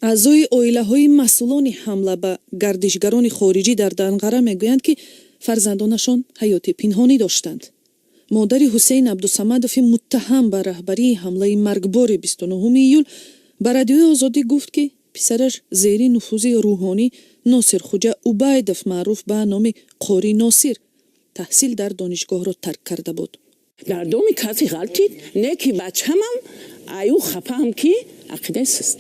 Аъзои оилаҳои масъулони ҳамла ба гардишгарони хориҷӣ дар Данғара мегӯянд, ки фарзандонашон ҳаёти пинҳонӣ доштанд. Модари Ҳусейн Абдусамадови муттаҳам ба раҳбарии ҳамлаи маргбори 29 июл ба Радиои Озодӣ гуфт, ки писараш зери нуфузи рӯҳонӣ Носирхуҷа Убайдов, маъруф ба номи Қори Носир, таҳсил дар донишгоҳро тарк карда буд. Дар доми касе ғалтид, не ки бачамам аю хафаам, ки ақидаи суст,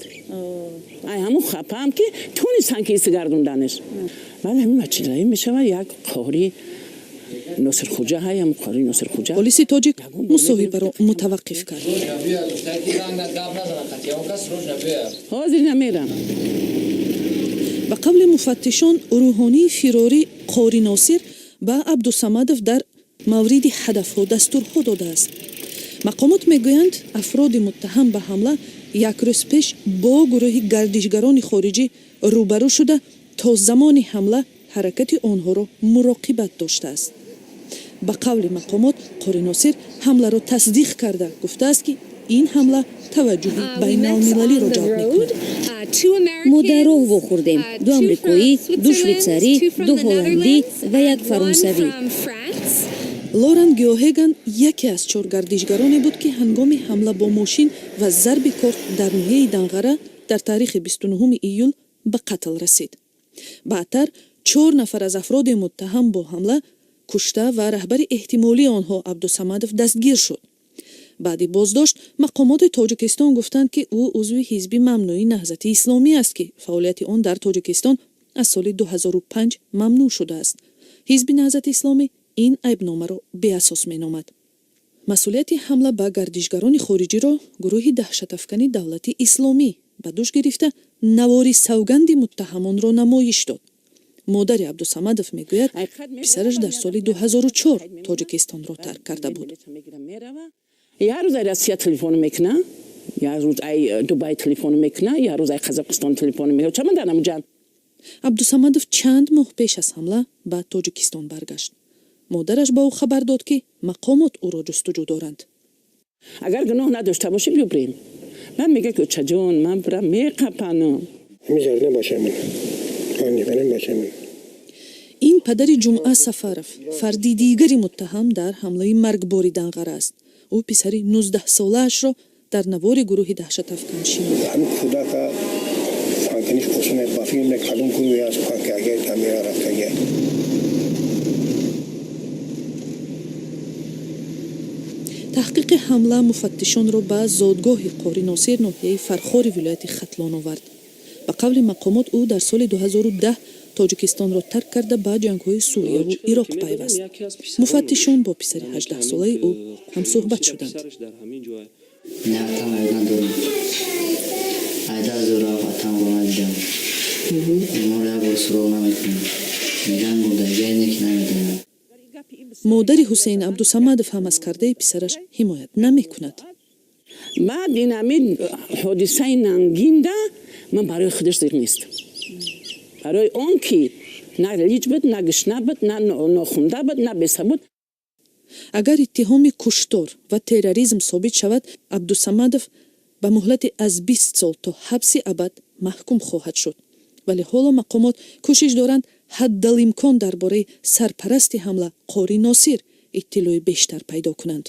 ай ҳамун хафаам, ки тонистан ки истигардонданаш. Баъд ҳамин бачадаи мешавад як Қори Носирхуҷа, ҳаям Қори Носирхуҷа. Полиси тоҷик мусоҳибаро мутаваққиф кард. Ҳозир намерам. Ба қавли муфаттишон, рӯҳонии фирорӣ Қори Носир ба Абдусамадов дар мавриди ҳадафҳо дастурҳо додааст. Мақомот мегӯянд, афроди муттаҳам ба ҳамла як рӯз пеш бо гурӯҳи гардишгарони хориҷӣ рӯбарӯ шуда, то замони ҳамла ҳаракати онҳоро муроқибат доштааст. Ба қавли мақомот, Қори Носир ҳамларо тасдиқ карда, гуфтааст, ки ин ҳамла таваҷҷӯҳи байналмилалиро ҷалб мекунад. Мо дар роҳ вохӯрдем: ду амрикоӣ, ду швейтсарӣ, ду ҳолландӣ ва як фаронсавӣ. Лоран Геохеган яке аз чор гардишгароне буд, ки ҳангоми ҳамла бо мошин ва зарби корт дар ноҳияи Данғара дар таърихи 29 июл ба қатл расид. Баъдтар чор нафар аз афроди муттаҳам бо ҳамла кушта ва раҳбари эҳтимолии онҳо Абдусамадов дастгир шуд. Баъди боздошт мақомоти Тоҷикистон гуфтанд, ки ӯ узви ҳизби мамнӯи Наҳзати Исломӣ аст, ки фаъолияти он дар Тоҷикистон аз соли 2005 мамнӯъ шудааст. Ҳизби Наҳзати Исломӣ ин айбномаро беасос меномад. Масъулияти ҳамла ба гардишгарони хориҷиро гурӯҳи даҳшатафкани Давлати Исломӣ ба дӯш гирифта, навори савганди муттаҳамонро намоиш дод. Модари Абдусамадов мегӯяд, писараш дар соли 2004 Тоҷикистонро тарк карда буд. Як рӯз ай Россия телефон мекуна, як рӯз ай Дубай телефон мекуна, як рӯз ай Қазоқистон телефон мекуна. Чама дар намуҷан. Абдусамадов чанд моҳ пеш аз ҳамла ба Тоҷикистон баргашт. Модараш ба ӯ хабар дод, ки мақомот ӯро ҷустуҷӯ доранд. Агар гуноҳ надошта бошӣ, биёбрем. Ман мега, ки очаҷон, ман бирам, меқапанам. Ин падари Ҷумъа Сафаров, фарди дигари муттаҳам дар ҳамлаи маргбори Данғара аст. Ӯ писари 19-солаашро дар навори гурӯҳи даҳшатафкан шинохт. Ҳамин кӯдака фанканиш осоне, ба филм кадом гурӯҳе аст, панкагия тамира рафтагия. Таҳқиқи ҳамла муфаттишонро ба зодгоҳи Қори Носир, ноҳияи Фархори вилояти Хатлон овард. Ба қавли мақомот, ӯ дар соли 2010 Тоҷикистонро тарк карда, ба ҷангҳои Сурияву Ироқ пайваст. Муфаттишон бо писари 18-солаи ӯ ҳамсӯҳбат шуданд. Не, атам надорам. Айда зӯрав атамро надидам. Моро як бор суроғ намекунам. Мегӯянд, мурдагиай, не ки намедонам. Модари Ҳусейн Абдусамадов ҳам аз кардаи писараш ҳимоят намекунад. Баъд ин ҳамин ҳодисаи нангинда ман барои худаш зиқ нестам, барои он ки на лиҷ буд, на гишна буд, на нохунда буд, на бесабуд. Агар иттиҳоми куштор ва терроризм собит шавад, Абдусамадов ба муҳлати аз 20 сол то ҳабси абад маҳкум хоҳад шуд. Вале ҳоло мақомот кӯшиш доранд ҳаддалимкон дар бораи сарпарасти ҳамла Қори Носир иттилои бештар пайдо кунанд.